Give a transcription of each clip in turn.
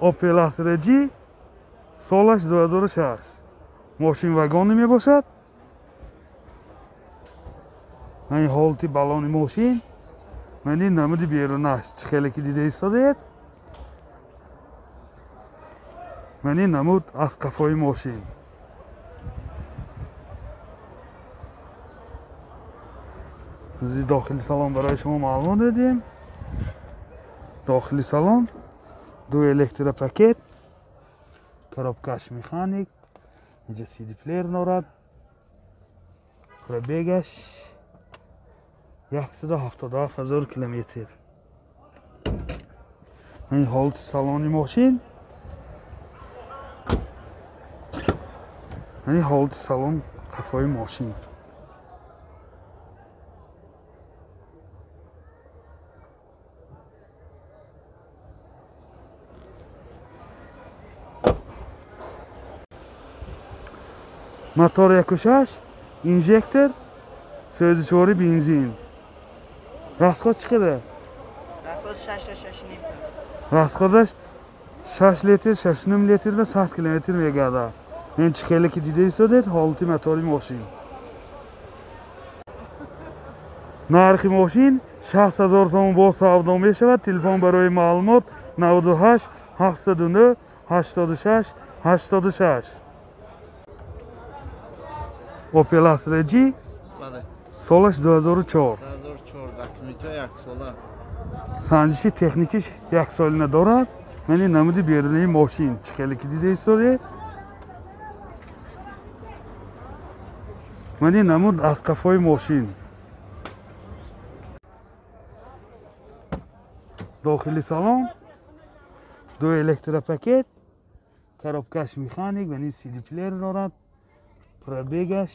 Opel Astra G солаш 2006. Мошин вагонӣ мебошад. Ин ҳолати балони мошин. Ман ин намуди берунаш чӣ хеле ки дида истодаед. Ман ин намуд аз қафои мошин. Дохили салон барои шумо маълумот додем. Дохили салон ду электропакет, коробкаш механик, инҷа CD плеер дорад. Пробегаш 177 ҳазор километр. Ин ҳолати салони мошин. Ин ҳолати салон қафои мошин. Мотор 1.6, инжектор, сӯзишвори бензин. Расход чӣ қадар? Расход 6 та 6.5. Расходаш 6 литр, 6.5 литр ва 100 километр мегардад. Ин чӣ хеле ки дида истодед, ҳолати мотори мошин. Нархи мошин 60 ҳазор сомон бо савдо мешавад. Телефон барои маълумот 98 709 86 86. Opel Astra G солаш 2004. 2004 документҳо яксола. Санҷиши техникиш яксолина дорад. Ман ин намуди берунаи мошин чӣ хеле ки дида истодед. Ман ин намуд аз қафои мошин. Дохили салон ду электропакет, коробкаш механик, ман ин CD плеер дорад. Пробегаш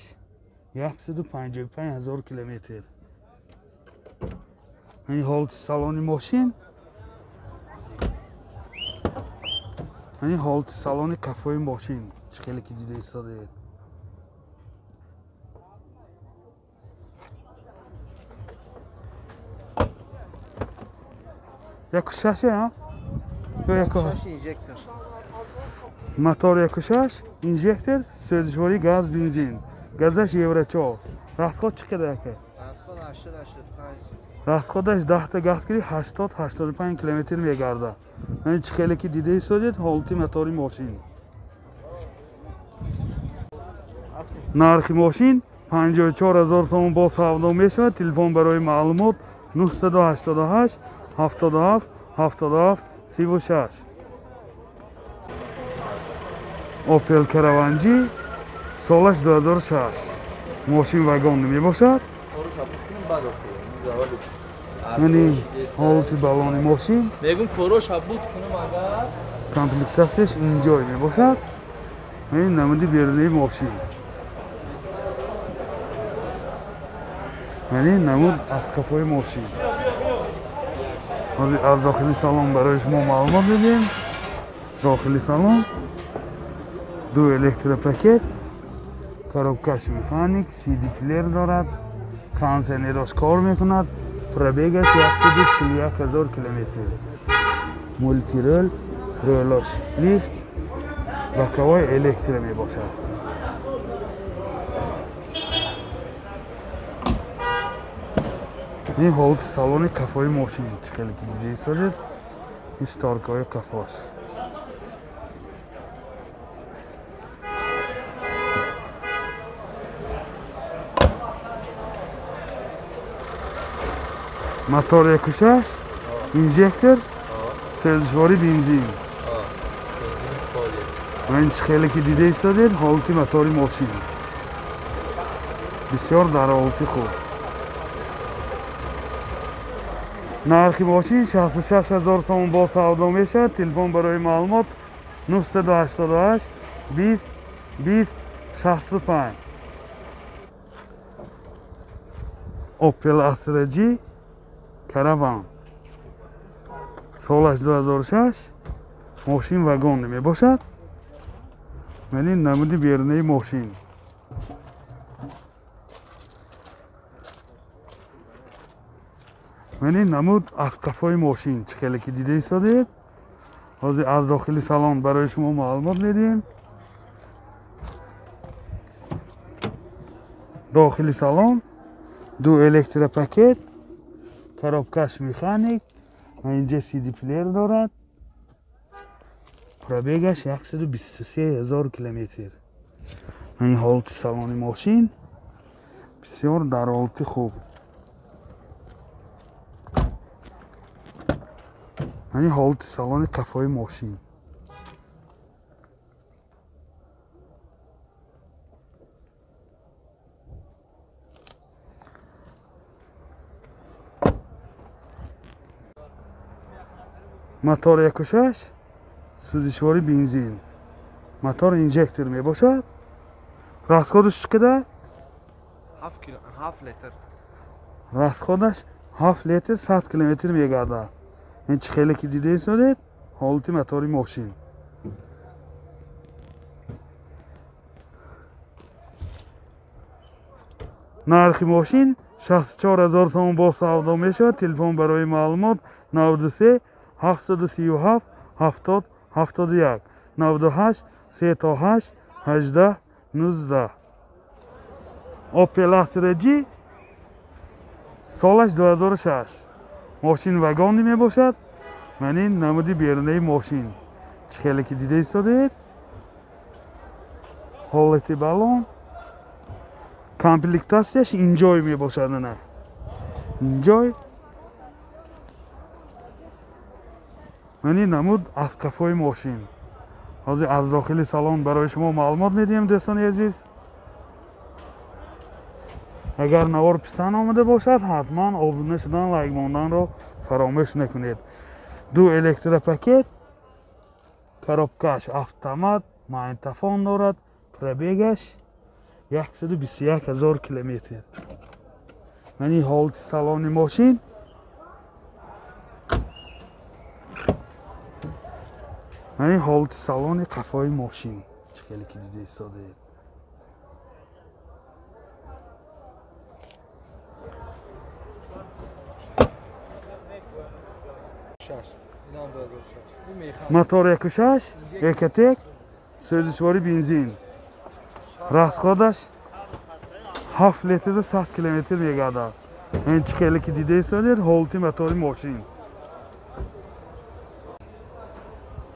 155 ҳазор километр. Ин ҳолати салони мошин. Ин ҳолати салони қафои мошин чӣ хеле ки дида истодаед. Яку шаше, а? Ё яку шаш инжектор. Мотор 1.6, инжектор, сӯзишвории газ, бензин. Газаш Евро 4. Расход чӣ қадар ака? Расход 80-85. Расходаш 10 та газ кири 80-85 километр мегардад. Ман чӣ хеле ки дида истодед, ҳолати мотори мошин. Нархи мошин 54 ҳазор сомон бо савдо мешавад. Телефон барои маълумот 988 77 77 36. Opel Caravan G солаш 2006. Мошин вагон мебошад. Мани ҳолати балони мошин. Мегум корош буд кунам агар. Комплектатсияш инҷой мебошад. Ин намуди берунаи мошин. Мани намуд аз қафои мошин. Ҳозир аз дохили салон барои шумо маълумот медиҳем. Дохили салон ду электропакет, коробкаш механик, CD плеер дорад, кондиционераш кор мекунад, пробегаш 141 ҳазор километр. Мултирол, ролаш лифт, боковой электро мебошад. Ин ҳолати салони қафои мошин чӣ хеле ки дида истодед, ин шторкаҳои қафош. Мотор 1.6, инжектор, сӯзишвори бензин. Ва ин чӣ хеле ки дида истодед, ҳолати мотори мошин. Бисёр дар ҳолати хуб. Нархи мошин 66 ҳазор сомон бо савдо мешавад. Телефон барои маълумот 988 20 20 65. Opel Astra G Caravan солаш 2006, мошин вагон мебошад. Ман ин намуди берунаи мошин. Ман ин намуд аз қафои мошин чӣ хеле ки дида истодед. Ҳозир аз дохили салон барои шумо маълумот медиҳем. Дохили салон ду электропакет, коробкаш механик, инҷа CD плеер дорад. Пробегаш 123 000 километр. Ин ҳолати салони мошин бисёр дар ҳолати хуб. Ин ҳолати салони қафои мошин. Мотор 1.6 сӯзишвори бензин. Мотор инжектор мебошад. Расходаш чӣ қадар? 7 литр. Расходаш 7 литр 100 километр мегардад. Ин чӣ хеле ки дида истодед, ҳолати мотори мошин. Нархи мошин 64 000 сомон бо савдо мешавад. Телефон барои маълумот 93 737 70 71 98 38 18 19. Opel Astra G солаш 2006. Мошин вагонӣ мебошад. Ман ин намуди берунаи мошин. Чӣ хеле ки дида истодед, ҳолати балон, комплектатсияш инҷой мебошад. Ана инҷой. Ман ин намуд аз қафои мошин. Ҳозир аз дохили салон барои шумо маълумот медиҳем, дӯстони азиз. Агар навор писанд омада бошад, ҳатман обуна шудан, лайк монданро фаромӯш накунед. Ду электропакет, коробкаш автомат, магнитофон дорад, пробегаш 121 000 километр. Ман ин ҳолати салони мошин. Ман ин ҳолати салони қафои мошин. Чӣ хеле ки дида истодаед. Мотор 1.6 Экотек, сӯзишвори бензин. Расходаш 7 литр 100 километр мегардад. Ин чӣ хеле ки дида истодед, ҳолати мотори мошин.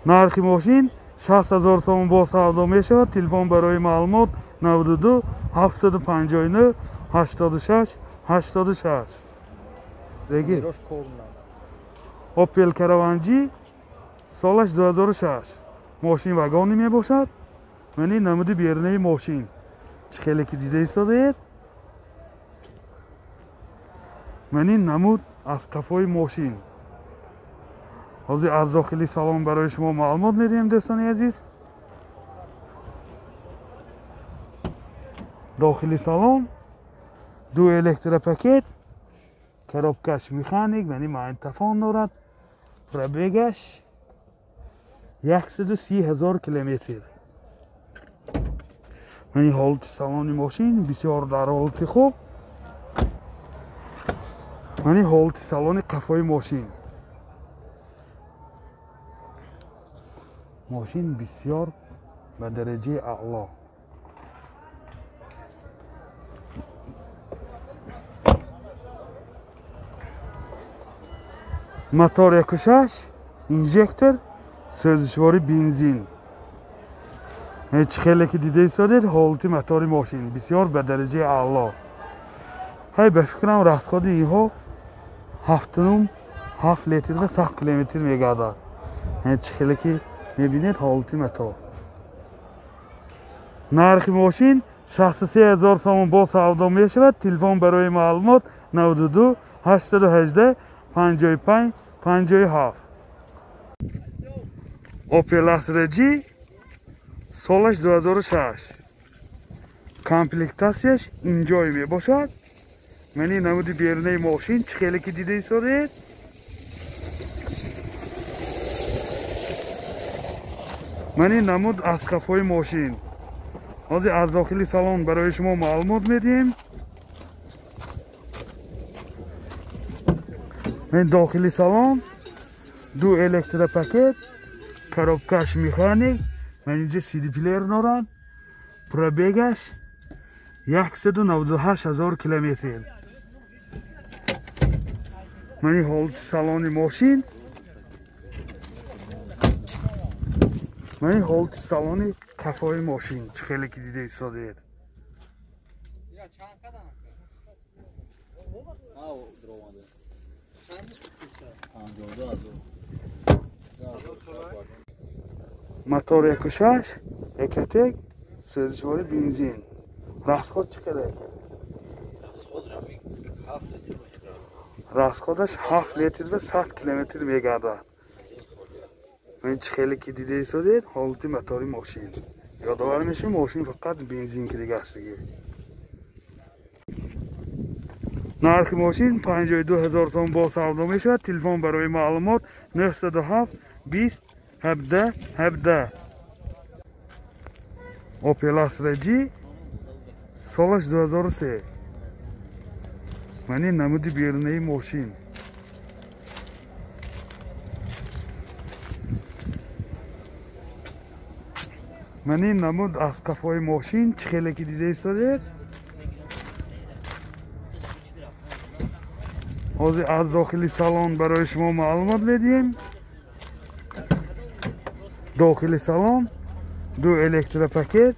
Нархи мошин 60 000 сомон бо савдо мешавад. Телефон барои маълумот 92 759 86 86. Деги Opel Caravan G солаш 2006. Мошин вагонӣ мебошад. Ман ин намуди берунаи мошин. Чӣ хеле ки дида истодаед, ман ин намуд аз қафои мошин. Ҳозир аз дохили салон барои шумо маълумот медиҳем, дӯстони азиз. Дохили салон ду электропакет, коробкаш механик, яъне магнитофон дорад. Пробегаш 130 000 километр. Ин ҳолати салони мошин бисёр дар ҳолати хуб. Ин ҳолати салони қафои мошин. Мошин бисёр ба дараҷаи аъло. Мотор 1.6 инжектор, сӯзишвори бензин. Чӣ хеле ки дида истодед, ҳолати мотори мошин бисёр ба дараҷаи аъло. Ҳай ба фикрам расходи инҳо 7.5 литр ва 100 километр мегардад. Чӣ хеле ки мебинед ҳолати мотор. Нархи мошин 63 000 сомон бо савдо мешавад. Телефон барои маълумот 92 818 55 57. Opel Astra G солаш 2006. Комплектатсияш инҷой мебошад. Ман ин намуди берунаи мошин чӣ хеле ки дида истодед. Ман ин намуд аз қафои мошин. Ҳозир аз дохили салон барои шумо маълумот медиҳем. Ин дохили салон ду электропакет, Коробкаш механик. Ман инҷа CD плеер дорад. Пробегаш 198 ҳазор километр. Ман ин ҳолати салони мошин. Ман ин ҳолати салони қафои мошин. Чӣ хеле ки дида истодед. Мотор 1.6 Экотек, сӯзишвори бензин. Расход чӣ қадар? Расходаш 7 литр ва 100 километр мегардад. Ман чӣ хеле ки дида истодед, ҳолати мотори мошин. Ёдовар мешавем, мошин фақат бензин кидагаштагӣ. Нархи мошин 52 ҳазор сом бо савдо мешавад. Телефон барои маълумот 907 20 17 17. Opel Astra G солаш 2003. Мани намуди берунаи мошин. Мани намуд аз қафои мошин чӣ хеле ки дида истодед. Ҳозир аз дохили салон барои шумо маълумот медиҳем. Дохили салон ду электропакет,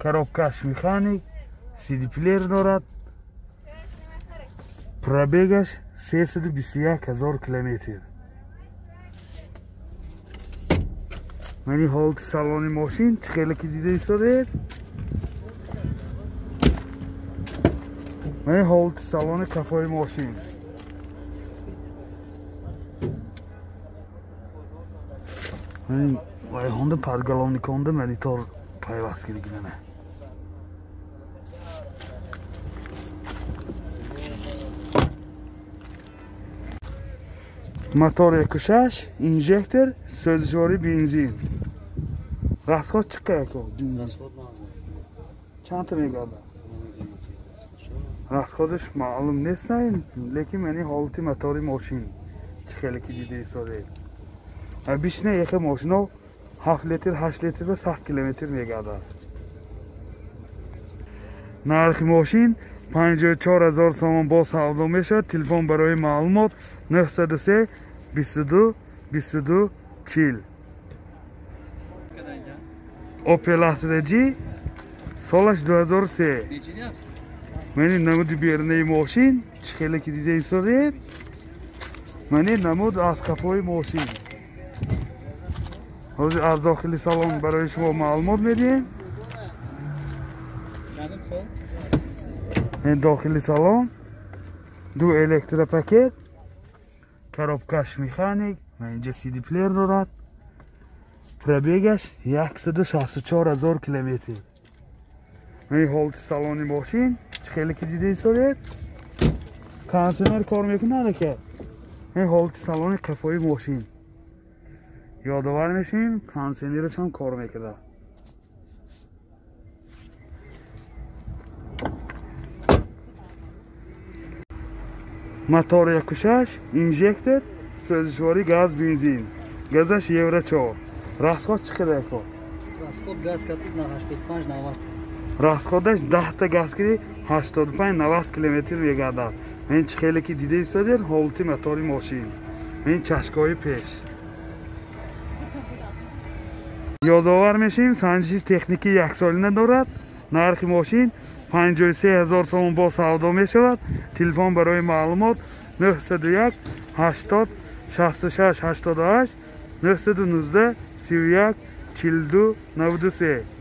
коробкаш механик, CD плеер дорад. Пробегаш 321 ҳазор километр. Мани ҳолати салони мошин чӣ хеле ки дида истодед. Мани ҳолати салони қафои мошин. Мани вайхонда подголовниконда монитор пайваст кардагинана. Мотор 1.6, инжектор, сӯзишвори бензин. Расход чӣ қадар? Чанд та мегардад? Расходаш маълум нест, лекин мани ҳолати мотори мошин чӣ хеле ки дида истодед. Обычно яке мошино 7 литр, 8 литр ва 100 километр мегардад. Нархи мошин 54 ҳазор сомон бо савдо мешавад. Телефон барои маълумот 903 22 22 40. Opel Astra G солаш 2003. Мани намуди берунаи мошин чӣ хеле ки дида истодед. Мани намуд аз қафои мошин. Ҳозир аз дохили салон барои шумо маълумот медиҳем. Дохили салон ду электропакет, коробкаш механик, ва инҷа CD плеер дорад. Пробегаш 164 ҳазор километр. Мани ҳолати салони мошин чӣ хеле ки дида истодед. Кондиционер кор мекунад ака. Ин ҳолати салони қафои мошин. Ёдовар мешавем, кондиционераш ҳам кор мекунад. Мотор 1.6, инжектор, сӯзишвори газ, бензин. Газаш Евро 4. Расход чӣ қадар? Расход газ катид 85-90. Расходаш 10 та газ киди 85-90 километр мегардад. Ин чӣ хеле ки дида истодед, ҳолати мотори мошин. Ин чашкои пеш. Ёдовар мешавем, санҷиши техникӣ яксолина дорад. Нархи мошин 53 ҳазор сомон бо савдо мешавад. Телефон барои маълумот 901 80 66 88 919 31 42 93.